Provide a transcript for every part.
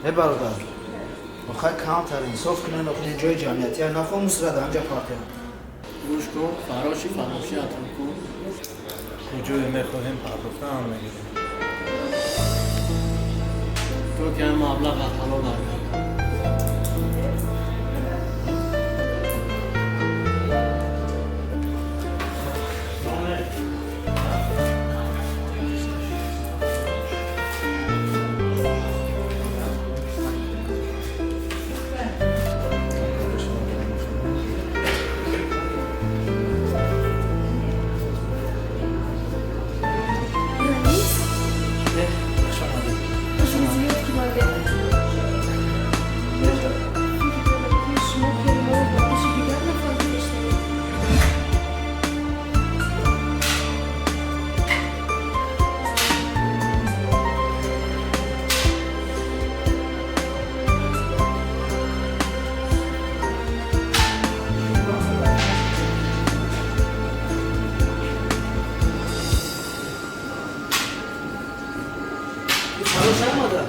Э бародар, охай камтар инсоф кунен, охи ҷои ҷамъиятия нахоҳ мусрат анҷа партия. Гӯш кун, фароши фароши атон кун. Куҷое мехоҳем партофтаам мегирем. То ки ҳам маблағ аз ҳалол баргардад. Раис? Э, хуш омадед. Ташаккури зиёд, ки ман фикр кардам, ки шумо кори моро ба дӯши дигар нафар гузоштаед. Фарош омада?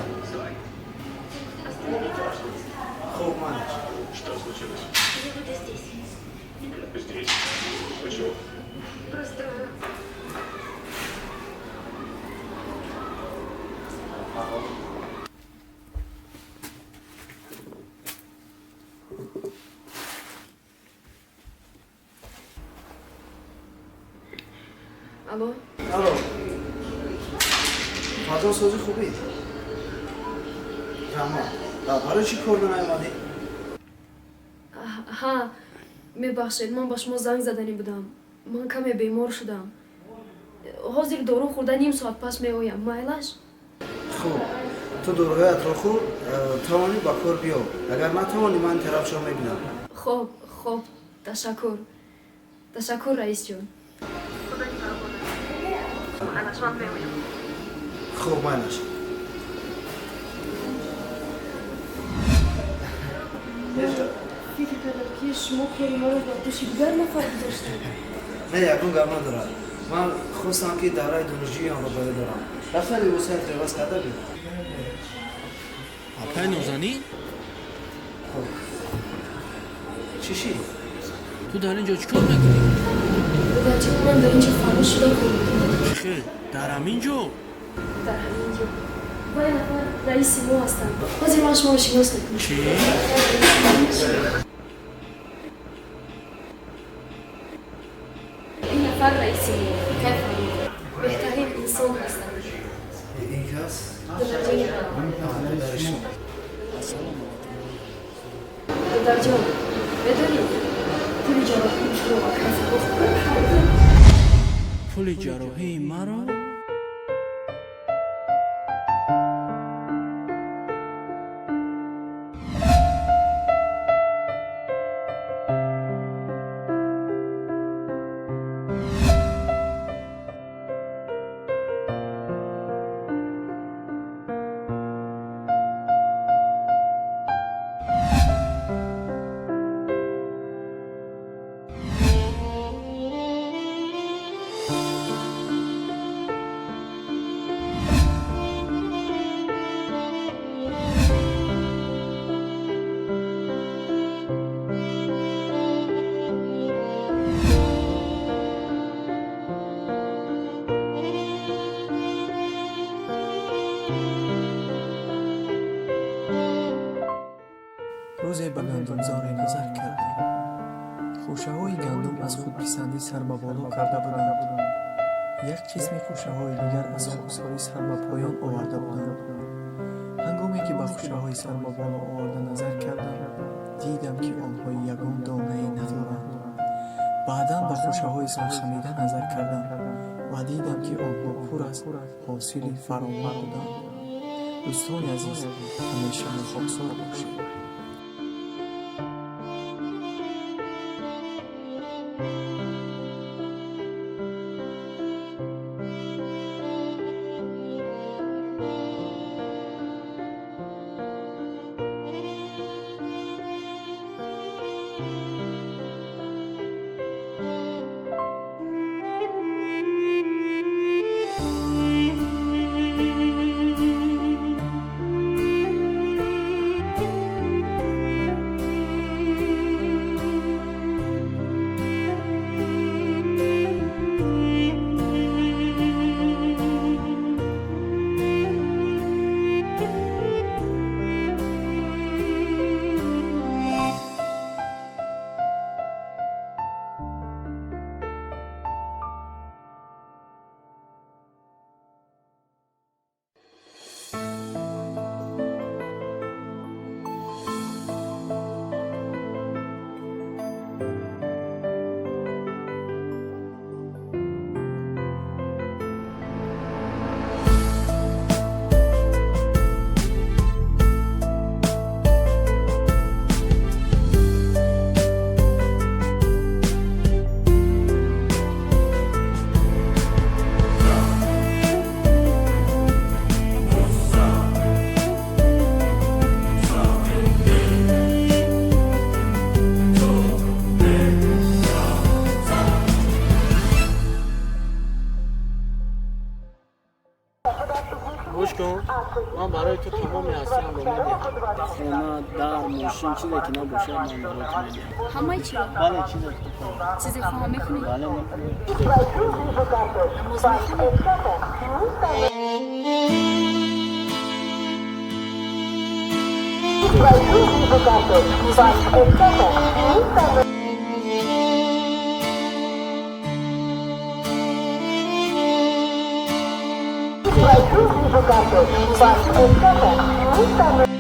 Хуб, манаш. Что случилось? Я буду здесь. Здесь? Почему? Просто. Алло? Алло. Фазо сози хубӣ? Раҳмат. Барои чӣ кор наомадӣ? Ҳа, мебахшед, ман ба шумо занг заданӣ будам. Ман каме бемор шудам. Ҳозир дору хӯрда ним соат пас меоям, майлаш? Хуб, ту доруҳоятро хӯр, тавонӣ ба кор биё. Агар натавонӣ, ман тарафшо мебинам. Хоб, хоб, ташаккур. Ташаккур, раисҷон. Худо нигаҳбонат. Майлаш, ман меоям. Хуб, майлаш. Фикр кардам, ки шумо кори моро ба дӯши дигар нафар гузоштаед. Не, ягон гап надорад. Ман хостам, ки давраи донишҷӯиамро ба ёд дорам. Рафта либосҳоятро иваз карда биё. Апай Нозанин? Хуб. Чӣ шид? Ту дар ин ҷо чӣ кор мекунӣ? Додарҷон, ман дар ин ҷо фарош шуда кор мекунам. Чӣ хел? Дар ҳамин ҷо? Дар ҳамин ҷо. Вай нафар раиси мо ҳастанд. Ҳозир ман шуморо шинос мекунам. Чӣ? Ин нафар раиси мо, Кайф Фаррух. Беҳтарин инсон ҳастанд. Ин кас? Додарҷони ман. Подари шумо. Ассалому алайкум. Додарҷон, медонӣ, пули ҷарроҳии туро ба Кайф Фаррух. Пули ҷарроҳии маро? Рӯзе ба гандумзоре назар кардем. Хӯшаҳои гандум аз худписандӣ сар ба боло карда буданд, як қисми хӯшаҳои дигар аз хоксорӣ сар ба поён оварда буданд. Ҳангоме ки ба хӯшаҳои сар ба боло оварда назар кардам, дидам, ки онҳо ягон донае надоранд. Баъдан ба хӯшаҳои сархамида назар кардам ва дидам, ки онҳо пур аз ҳосили фаровон буданд. Дӯстони азиз, ҳамеша хоксор бошед. Гӯш кун, ман барои ту тамоми ҳастиамро медиҳам. Хона, дар, мошин, чизе ки набошад, ман барои ту медиҳам. Ҳамаи чиро? Бале, чизе ки ту хоҳӣ. Чизе хоҳам, мекунӣ? Бале, мекунӣ. Намоз мехонӣ? Намоз мехонӣ? Намоз мехонӣ?